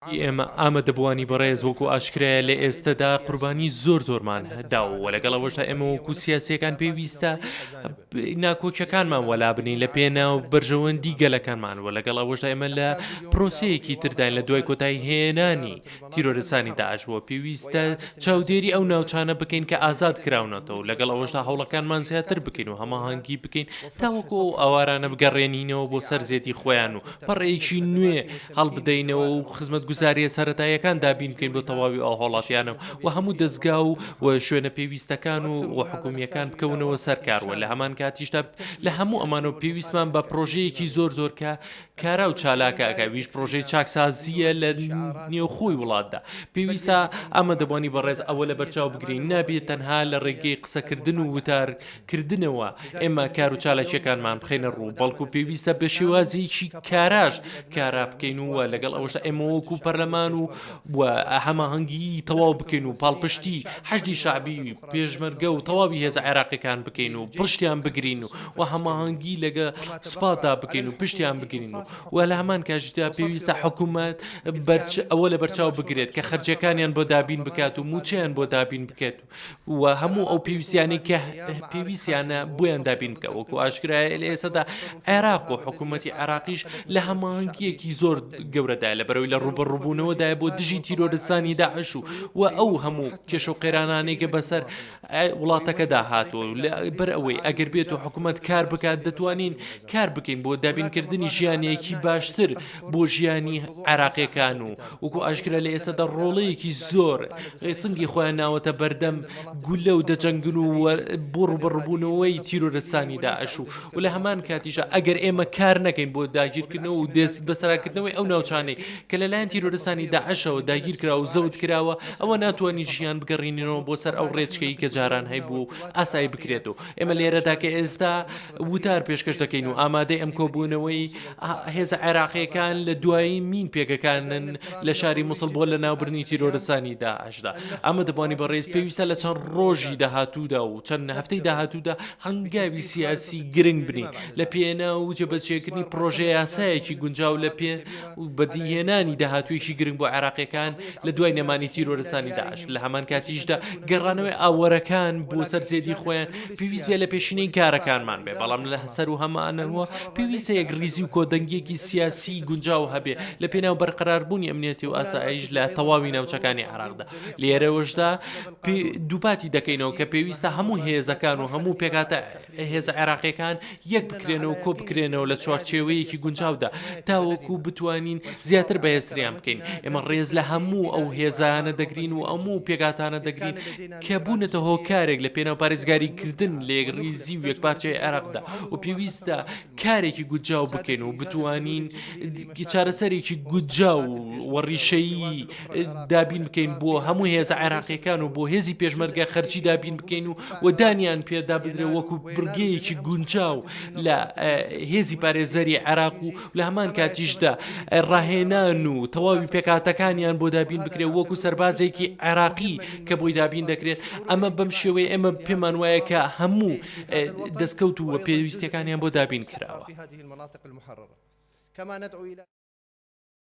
ئێمە ئامادەبووانی بەڕێز وەکو ئاشکرایە لە ئێستەدا قوربانی زۆر زۆرمان داوە و لەگەڵ ئەوەشدا ئێمە وەکو سیاسیەکان پێویستە ناکۆکیەکانمان وەلا بنین لە پێناو بەرژەوەندی گەلەکانمان و لەگەڵ ئەوەشدا ئێمە لە پرۆسەیەکی ترداین لە دوای کۆتایی هێنانی تیرۆرستانی داعش بووە پێویستە چاودێری ئەو ناوچانە بکەین کە ئازاد کراونەتەوە لەگەڵ ئەوەشدا هەوڵەکانمان زیاتر بکەین و هەماهەنگی بکەین تاوەکو ئەو ئاوارانە بگەڕێنینەوە بۆ سەر زێدی خۆیان و پەڕەیەکی نوێ هەڵبدەینەوە و خزمەتگوزارییە سەرەتاییەکان دابین بکەین بۆ تەواوی ئەو هاوڵاتیانە و هەموو دەزگا و و شوێنە پێویستەکان و و حکومییەکان بکەونەوە سەر کار و لە هەمان کاتیشدا لە هەموو ئەمانەوە پێویستمان بە پڕۆژەیەکی زۆر زۆر کە کارا و چالاکە کە ئەویش پڕۆژەی چاکسازییە لە نێوخۆی وڵاتدا. پێویستە ئامادەبووانی بەڕێز ئەوە لەبەرچاو بگرین نابێت تەنها لە ڕێگەی قسەکردن و وتار کردنەوە ئێمە کار و چالاکیەکانمان بخەینە ڕوو، بەڵکو پێویستە بە شێوازێکی کاراش کارا بکەین و لەگەڵ ئەوەشدا ئێمە وەکو پەرلەمان و و هەماهەنگیی تەواو بکەین و پاڵپشتی حەشدی شەعبی و پێشمەرگە و تەواوی هێزە عێراقیەکان بکەین و پشتیان بگرین و و هەماهەنگی لەگە سوپادا بکەین و پشتیان بگرین و و لە هەمان کاتیشدا پێویستە حکوومەت ئەوە لەبەرچاو بگرێت کە خەرجیەکانیان بۆ دابین بکات و مووچەیان بۆ دابین بکات و هەموو ئەو پێویستیانەی کە پێویستیانە بۆیان دابین بکە وەکو ئاشکرایە لە ئێستادا عێراق و حکوومەتی عێراقیش لە هەماهەنگییەکی زۆر گەورەدایە لە بەرەوەی لە ڕووبەڕووبوونەوەدایە بۆ دژی تیرۆرستانی داعش و و ئەو هەموو کێشە و قەیرانانەی کە بەسەر وڵاتەکەدا هاتووە و لەبەر ئەوەی ئەگەر بێت و حکوومەت کار بکات دەتوانین کار بکەین بۆ دابینکردنی ژیانێکی باشتر بۆ ژیانی عێراقیەکان و وەکو ئاشکرا لە ئێستادا ڕۆڵەیەکی زۆر سنگی خۆیان ناوەتە بەردەم گولە و دەجەنگن و بۆ ڕوبەڕبوونەوەی تیرۆرستانی داعش و و لە هەمان کاتیشا ئەگەر ئێمە کار نەکەین بۆ داگیرکردنەوە و دەست بەسەراکردنەوەی ئەو ناوچانەی کە لەلایەن تیرۆرستانی داعشەوە داگیرکرا و زەوت کراوە ئەوە ناتوانین ژیان بگەڕینینەوە بۆ سەر ئەو ڕێچکەی کە جاران هەیبوو و ئاسایی بکرێت و ئێمە لێرەدا کە ئێستا وتار پێشکەش دەکەین و ئامادەی ئەم کۆبوونەوەی هێزە عێراقیەکان لە دوایی مین پێگەکانن لە شاری موسڵ بۆ لە ناوبرنی تیرۆرستانی داعشدا ئەمە دەبانی بەڕێز پێویستە لە چەند ڕۆژی داهاتوودا و چەند هەفتەی داهاتوودا هەنگاوی سیاسی گرنگ بنین لە پێنا و جێبەجێکردنی پرۆژە یاسایەکی گونجاو لە پێ و بەدیهێنانی داهاتوویەکی گرنگ بۆ عێراقیەکان لە دوای نەمانی تیرۆرستانی داعش لە هەمان کاتیشدا گەڕانەوەی ئاوەرەکان بۆ سەر زێدی خۆیان پێویست بێ لە پێشینەی کارەکانمان بێ بەڵام لە سەر و هەمانەوە پێویستە یەکڕیزی و کۆدەنگیەکی سیاسی گونجاو هەبێ لە پێناو بەرقەراربوونی ئەمنیەتی و ئاسایش لە تەواوی ناوچەکانی عێراقدا لێرەوەشدا دووپاتی دەکەینەوە کە پێویستە هەموو هێزەکان و هەموو پێکهاتە هێزە عێراقیەکان یەک بکرێنەوە کۆ بکرێنەوە لە چوارچێوەیەکی گونجاودا تاوەکو بتوانین زیاتر بەهێزتریان بکەین ئێمە ڕێز لە هەموو ئەو هێزانە دەگرین و ئەموو پێکاتانە دەگرین کە بوونەتە هۆکارێک لە پێناو پارێزگاریکردن لە یەکڕیزی و یەکپارچەی عێراقدا و پێویستە کارێکی گونجاو بکەین و بتوانین چارەسەرێکی گونجاو و ڕیشەیی دابین بکەین بۆ هەموو هێزە عێراقیەکان و بۆ هێزی پێشمەرگە خەرجی دابین بکەین و و دانیان پێدا بدرێ وەکو بڕگەیەکی گونجاو لە هێزی پارێزەری عێراق و لە هەمان کاتیشدا ڕاهێنان و تەواوی پێکاتەکانیان بۆ دابین بکرێت وەکو سەربازێکی عێراقی کە بۆی دابین دەکرێت ئەمە بەم شێوەیە ئێمە پێمان وایە کە هەموو دەستکەوت و پێویستیەکانیان بۆ دابین کراوە.